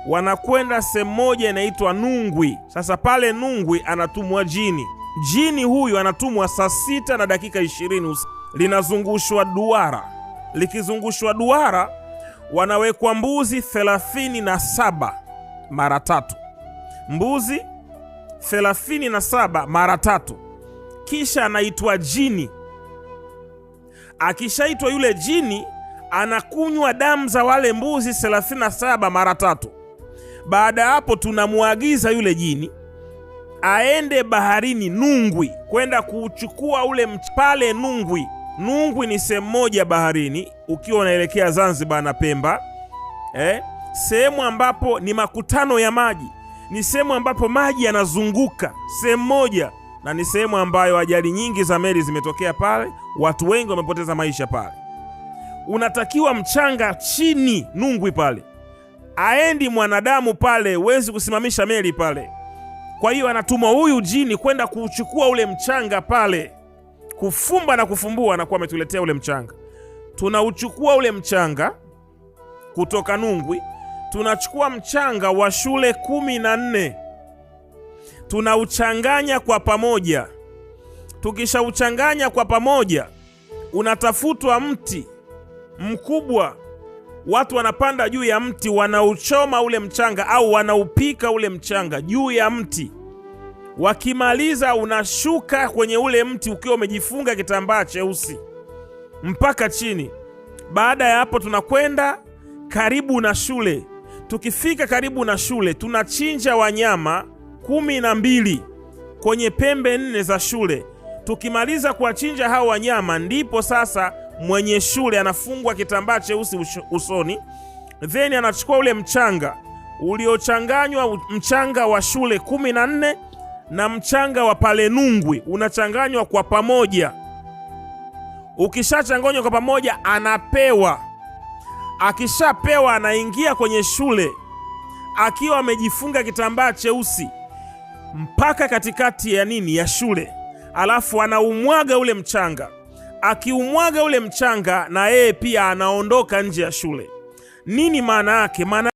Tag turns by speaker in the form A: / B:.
A: Wanakwenda sehemu moja inaitwa Nungwi. Sasa pale Nungwi anatumwa jini. Jini huyu anatumwa saa 6:20 usiku. Linazungushwa duara. Likizungushwa duara, wanawekwa mbuzi 37 mara 3. Mbuzi 37 mara 3. Kisha anaitwa jini. Akishaitwa yule jini, anakunywa damu za wale mbuzi 37 mara 3. Baada ya hapo tunamuagiza yule jini aende baharini Nungwi kwenda kuchukua ule pale Nungwi. Nungwi ni sehemu moja baharini ukiwa unaelekea Zanzibar na Pemba. Sehemu ambapo ni makutano ya maji, ni sehemu ambapo maji yanazunguka sehemu moja, na ni sehemu ambayo ajali nyingi za meli zimetokea pale, watu wengi wamepoteza maisha pale. Unatakiwa mchanga chini Nungwi pale, aendi mwanadamu pale, huwezi kusimamisha meli pale. Kwa hiyo anatumwa huyu jini kwenda kuchukua ule mchanga pale, kufumba na kufumbua, na kuwa ametuletea ule mchanga. Tunauchukua ule mchanga kutoka Nungwi, tunachukua mchanga wa shule 14, tunauchanganya kwa pamoja. Tukishauchanganya kwa pamoja, unatafutwa mti mkubwa, watu wanapanda juu ya mti, wanauchoma ule mchanga au wanaupika ule mchanga juu ya mti. Wakimaliza unashuka kwenye ule mti ukiwa umejifunga kitambaa cheusi mpaka chini. Baada ya hapo tunakwenda karibu na shule. Tukifika karibu na shule tunachinja wanyama 12 kwenye pembe 4 za shule. Tukimaliza kuwachinja hao wanyama, ndipo sasa mwenye shule anafungwa kitambaa cheusi usoni, then anachukua ule mchanga uliochanganywa, mchanga wa shule 14 na mchanga wa pale Nungwi, unachanganywa kwa pamoja. Ukishachanganywa kwa pamoja, anapewa. Akishapewa anaingia kwenye shule akiwa amejifunga kitambaa cheusi mpaka katikati ya nini, ya shule, alafu anaumwaga ule mchanga. Akiumwaga ule mchanga, na yeye pia anaondoka nje ya shule. Nini maana yake? Maana